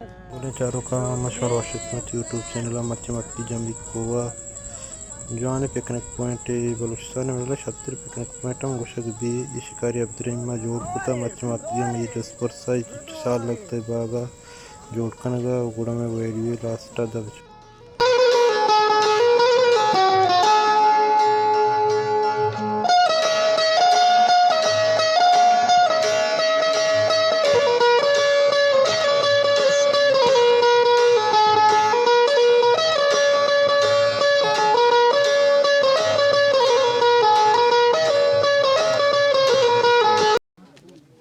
گلیں چاروکاں، ما شمارا وش اتکاں وتی یوٹیوب چینل ءَ۔ مرچی ما اتکیں جمبی کوہ ءَ۔ جوانیں پکنک پوائنٹے بلوچستان ءِ مزن ءَ شرتر پکنک پوائنٹ ہم گوشگ بی۔ اے شکاری عبدالرحیم ءَ جوڑ کتہ۔ مرچی ما اتکیں ہمے جست پرس ءَ، اے چنچو سال لگتہ اے باغ ءَ جوڑ کنگ ءَ، گڑا مئے ویڈیو ءِ لاسٹ ءَ دپ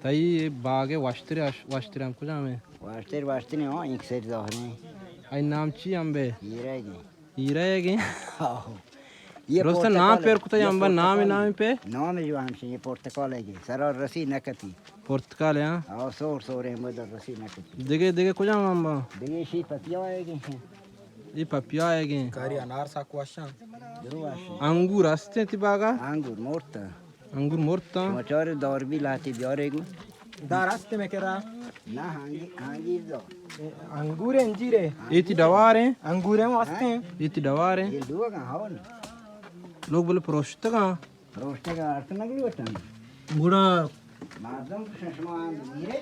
تئی اے باگ ءِ وشتر اش-، وشتر ہم کجام ایں؟ وشتر، وشتر ایں، ہاں، اینک سیٹ ظاہر ایں۔ آئی نام چی ہم بے؟ ہیرا ایں۔ ہیرا ایں؟ آہو۔ یہ درست نام پرتکال پیر کتا یا یہ ہم با نام، پرتکال نام پہ؟ نام جو ہمشی، یہ پرتکال ایں، سرا رسی نہ کتی۔ پرتکال ایں، ہاں؟ آہو، سور سور ایں، مدر رسی نہ کتی۔ دگہ، دگہ کجام ہم با؟ دگہ شی پپیا ایں۔ یہ پپیا ایں۔ کاری انار ساکو اشاں۔ درو اشاں۔ انگور ہستیں تی باغا؟ انگور مرتا۔ انگور مرتاں۔ شما چارے دار بی لہتے بیارے گوں۔ دار ہست مئے کرا؟ نہ، ہانگی-، ہانگیر دار۔ انگور انجیر ایں؟ اے تی ڈوار ایں؟ انگور ایں واسطے۔ اے تی ڈوار ایں؟ یہ لوگ ہاں، ہاں۔ لوگ بلے پروشتگاں۔ پروشتگاں، ارت نگلوٹاں۔ گڑا مردم شما ہم میرے۔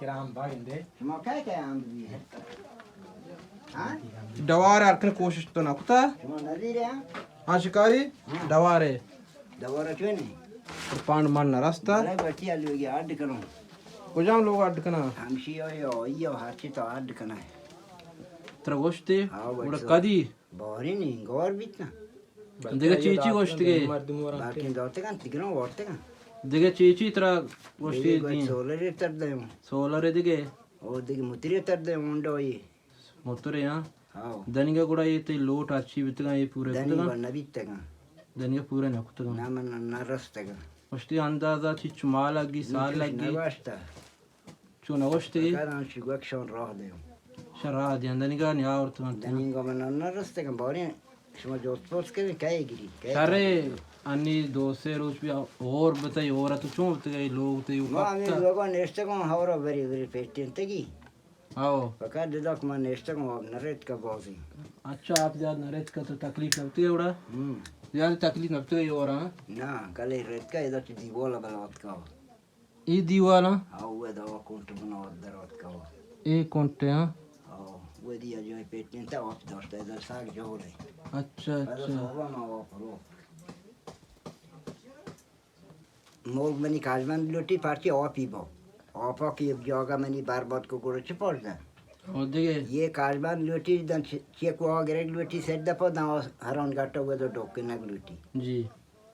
کرام بھائی دے۔ شما کئے کئے آمد بی؟ ہاں؟ ڈوار ہر کن کوشش تو نہ کتا؟ شما نزیرے ہاں؟ ہاں شکاری؟ ہاں۔ ڈوارے۔ ڈوارا چونے؟ پر پانڈ من نہ رستا۔ بلے بچی لوگی اڈ کنو۔ کجام لوگ اڈ کنا؟ ہمشی ہو یا، یا ہرچی تو اڈ کنا۔ ترا گوشتے؟ ہاں، گڑا بچو۔ کدی؟ باریں نی، گار بیتاں۔ دگہ چی چی گوشتگے؟ باقی داتگاں، تگراں وارتگاں۔ دگہ چی چی ترا گوشتی دگہ گوشت دیں؟ سولر تر دیوں۔ سولر دگہ؟ او دگہ موترے تر دیوں، ہونڈا اے۔ موترے، ہاں؟ ہاں۔ دنیگا گڑا اے تئی لوٹ ہرچی بیتگاں، اے پورے دنیگا کتگاں؟ نہ بیتگاں۔ دنیگا پورے نہ کتگاں؟ نہ، من نہ رستگاں۔ گوشتی اندازہ چچ ماہ لگی، سال لگی؟ نہ گوشتا۔ چون نہ گوشتی؟ فقط آن چی گوک شان راہ دیوں۔ شان راہ دیاں، دنیگا نیا آورتگاں۔ دنیگا من نہ رستگاں، باریں شما جوست پوست کنیں، کئے گری، کئے شرے، کاری؟ انی دو سے روچ بی اور بتئی، اور تو چون بتگئی لوگ تئی ما ہمیں اوپا؟ لوگا نشتگوں، ہورا بری بری پیٹینتگی۔ آو۔ فقط ددا کہ من نشتگوں، آپ نہ ریتکا بازی۔ اچھا، آپ زیاد نہ ریتکا تو تکلیف نہ بتگئی اوڑا؟ ہم۔ زیاد تکلیف نہ بتگئی اورا؟ نہ، کلے ریتکا ادا چی دیوالا بلوتکا۔ اے دیوال ہاں؟ ہاں، وہ دوا کنٹ بنا در آتکا۔ اے کنٹ ہاں؟ ہاں، وہ دیا جو ہے پیٹنتا آپ داشتا، ادھر ساگ جوڑے۔ اچھا، اچھا۔ صوبہ ما آپ رو۔ موگ منی کاجمند لوٹی پارچی آپی با۔ آپا کی جاگہ منی برباد کو گڑا چی پاس دن؟ اور دیگه؟ یہ کاجمند لوٹی دن چ-، چیکو آگرگ لوٹی سر دپا دن ہران گٹا وہ دو ڈوک نگ لوٹی۔ جی۔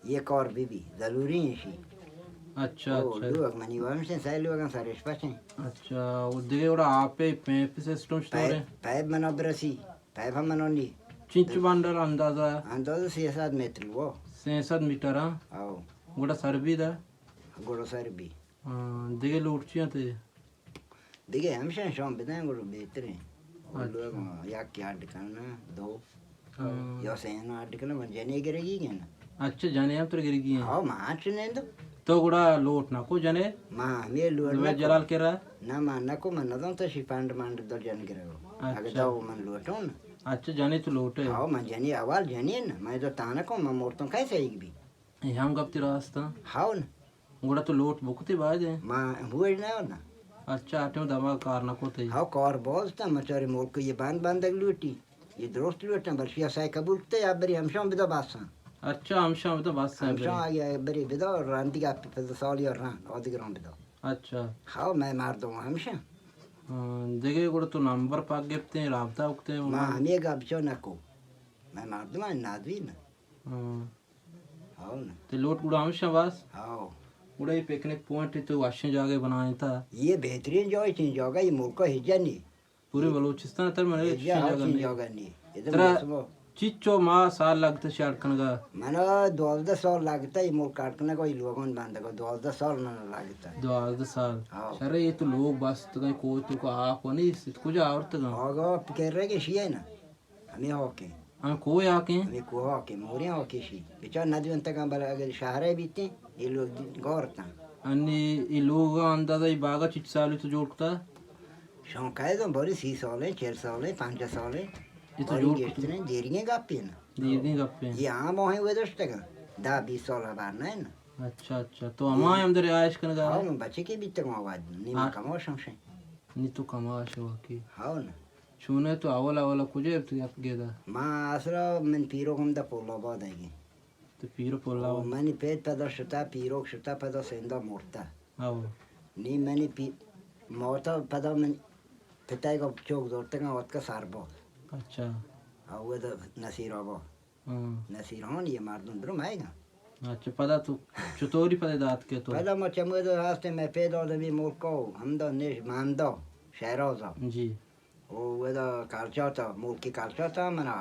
یہ کار بی بی، ضروری ہیں شی۔ اچھا، او، اچھا۔ لوگ منی وامشن، سہ لوگاں سرش پچیں۔ اچھا، او دگہ وڑا آپے پیپ سسٹم شتورے؟ پیپ، پیپ منا برسی، پیپ ہم منا نی۔ چنچ بانڈل اندازہ؟ اندازہ سیصد متر وہ۔ سیصد میٹر، ہاں؟ او۔ گڑا سر بی دا؟ گڑا سر بی۔ ہاں، دگہ لوٹ چی انت؟ دگہ ہمشہ شام بدن گڑا بہتریں۔ اچھا۔ لوگ یک اڈ کرنا، دو۔ ہاں۔ یا سینا اڈ کرنا، من جنے گرگی گنا۔ اچھا، جنے ہم تر گرگی ہیں؟ ہاں، ما چ نہیں دو۔ تو گڑا لوٹ نہ کو جنے؟ ما ہمیں لوٹ نہ کو۔ جلال کرا؟ نہ، ما نہ کو، من نہ دوں تو شی پانڈ مانڈ دو جن گرگو۔ اچھا۔ اگر دو من لوٹوں نا۔ اچھا، جنے تو لوٹے؟ ہاں، من جنے اول جنے نا، من دو تانا کو، من مورتوں کیسے ایک بھی۔ اے ہم گپتی راست ہاں۔ ہاؤ نا۔ گڑا تو لوٹ بکتے باید ہے؟ ما ہوش نہ ہونا۔ اچھا، آٹے دماغ کار نہ کوتے؟ ہاؤ، کار باز تا، مچاری ملک یہ بند بندگ لوٹی۔ یہ درست لوٹن، بلشی اسائی قبول کتے، یا بری ہمشان بدا باساں۔ اچھا، ہمشان بدا باساں ہمشان بری۔ آگے بری بدا، راندی گا پہ سال یا ران، آدگران بدا۔ اچھا۔ ہاؤ، میں مردم ہمشان۔ ہاں، دیگه گڑا تو نمبر پاک گپتے ہیں، رابطہ اکتے ہیں، ما ہمیں گپ چو نکو۔ میں مردم نادوی نا۔ ہاں۔ ہاؤ نا۔ تے لوٹ گڑا ہمشہ بس؟ ہاؤ۔ گڑا یہ پکنک پوائنٹ تو وشیں جاگہ بنائیں تا۔ یہ بہترین جاگہ، چین جاگہ، یہ ملک ہجا نہیں۔ پوری بلوچستان تر من ہجا ہچ جاگہ نہیں۔ جاگہ نہیں۔ ادھر ترا موسم چچو ماہ سال لگتا شی اڈ کنگا؟ منا دوازدہ سال لگتا یہ ملک اڈ کنگا، یہ لوگان بندگا، دوازدہ سال منا لگتا۔ دوازدہ سال؟ ہاؤ۔ شرے یہ تو لوگ بس تو کہیں کوئی تو کو آ کو نہیں، ست کجا آورتگا؟ آگا پکر رہے کہ شیئے نا۔ ہمے ہاکیں۔ ہمے کوہ ہاکیں؟ ہمے کوہ ہاکیں، موریں ہاکیں شی۔ بچار ندونتگاں، بلے اگر شہرے بیتیں، اے لوگ دی-، گورتاں۔ انی اے لوگ اندازہ اے باغا چچ سالی تو جوڑ کتا؟ شان کئے دوں، باری سی سالیں، چل سالیں، پنجاہ سالیں۔ اے تو باری جوڑ گیشتریں، دیرگیں گپے نا۔ دیرگیں گپے۔ اے عام آہیں وے داشتگاں۔ دہ بیست سال ہبر نہ نا۔ اچھا، اچھا۔ تو ہما ہم در رہائش کنگا؟ ہاں، من بچکے بیتگاں آباد۔ نی من ہاں۔ کماش ہم شیں۔ نی تو کماش ہو کہ؟ ہاں نا۔ چونے تو اول اول کجا تو یات گیدا؟ ما اصلا من پیرو ہم دا پول آباد آئی۔ تو پیرو پول آباد؟ منی پید پدا شتا، پیروک شتا پدا سیندا مرتا۔ ہاں۔ نی منی پی-، موتا پدا من پتائے گا چوک زورتگاں وتکا سرباز۔ اچھا۔ آ، ودا نصیر آباد۔ ہاں۔ نصیر ہان یہ مردم درو مائے گا۔ اچھا، پدا تو چطوری پدا دات کے تو؟ پدا ما چمود ہستے میں پیدا دمی ملکو، ہمدا نش ماندا، شہرازا۔ جی۔ او ودا کالچاتا، ملکی کالچاتا منا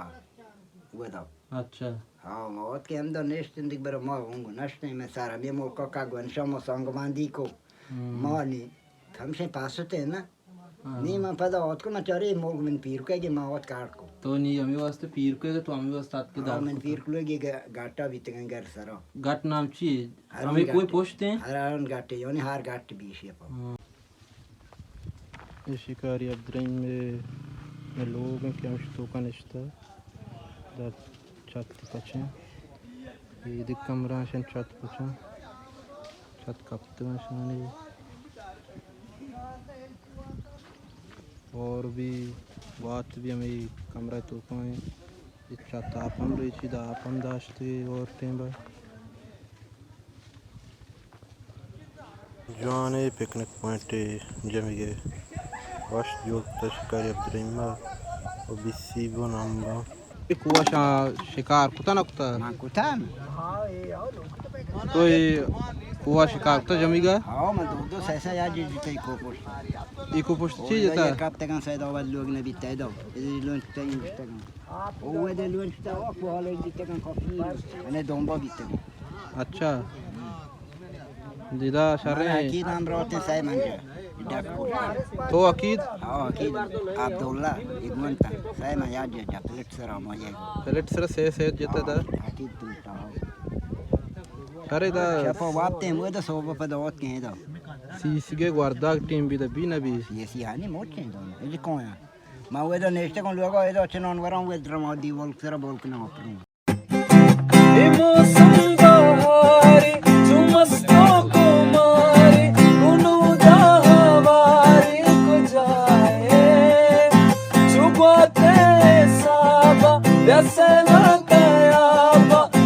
ودا۔ اچھا۔ ہاں، ما وت کہ ہمدا نشتن دیگ برا ما ہونگو نشتیں، میں سارا می ملکا کا گونشا ما سانگ باندی کو۔ ہم۔ ما نی ہمشیں پاستے نا۔ ہاں۔ نی من پدا آتکو، من چارے ملک من پیرکے کہ من آت کار کو۔ تو نی ہمیں واسطے پیرکے کہ تو ہمیں واسطے آتکے ہاں، دار من کو۔ پیرکلوگی گ-، گاٹا بیتگن گر سرا۔ گاٹ نام چی ہے؟ ہران ہمیں کوئی گاٹ۔ پوچھتے ہیں؟ ہران گاٹے، یعنی ہر گاٹ بیشی پا۔ ہاں۔ اے شکاری عبدالرحیم میں، میں لوگ ہیں کہ ہم شتوکا نشتا۔ دا چھت پچیں۔ اے دگہ کمرہ شن چھت پچاں۔ چھت کپتگاں شانی۔ اور بھی بات بھی ہمیں کمرہ توکا ہیں۔ اے چھت آپ ہم ریچی دا آپ ہم داشتے اور ٹیم با۔ جوانیں پکنک پوائنٹے جمیگے وش جوڑ کتہ شکاری عبدالرحیم ءَ و بی سی بن ہم باں۔ اے کوہ شاں شکار کتہ نہ کتہ؟ من کتہ۔ تو اے کوہ شکار کتہ جمیگا؟ ہاں، من دو دو سہ سہ یا جی جتہ اے کوہ پشت۔ اے کوہ پشت چی جتہ؟ کپتگاں سید آباد لوگ نہ بیتہ دو۔ اے لونچ تہ ایں بیتگاں۔ او وہدے لونچ تہ او کوہ لوگ بیتگاں کافی۔ انے دومبا بیتگاں۔ اچھا۔ دیدا شریں۔ عقید ہم روت سئے منجا۔ ڈک کو۔ تو عقید؟ ہاں، عقید عبداللہ، اگمنتا، سئے منجا جا، جا، پلٹ سرا ما یہ۔ پلٹ سرا سئے سئے جتا دا۔ عقید دوتا۔ شرے دا۔ شپا واپتے ہم دا صوبہ پہ دوت کے دا۔ سی سی کے گورداگ ٹیم بھی دا بھی نبی۔ یہ سی ہانی موچیں دا۔ اے کون ہے؟ ما وہدا نشتگاں لوگا، ادا چنان وراں وہد رما دی بولک سرا بولک نہ اپروں۔ اے موسم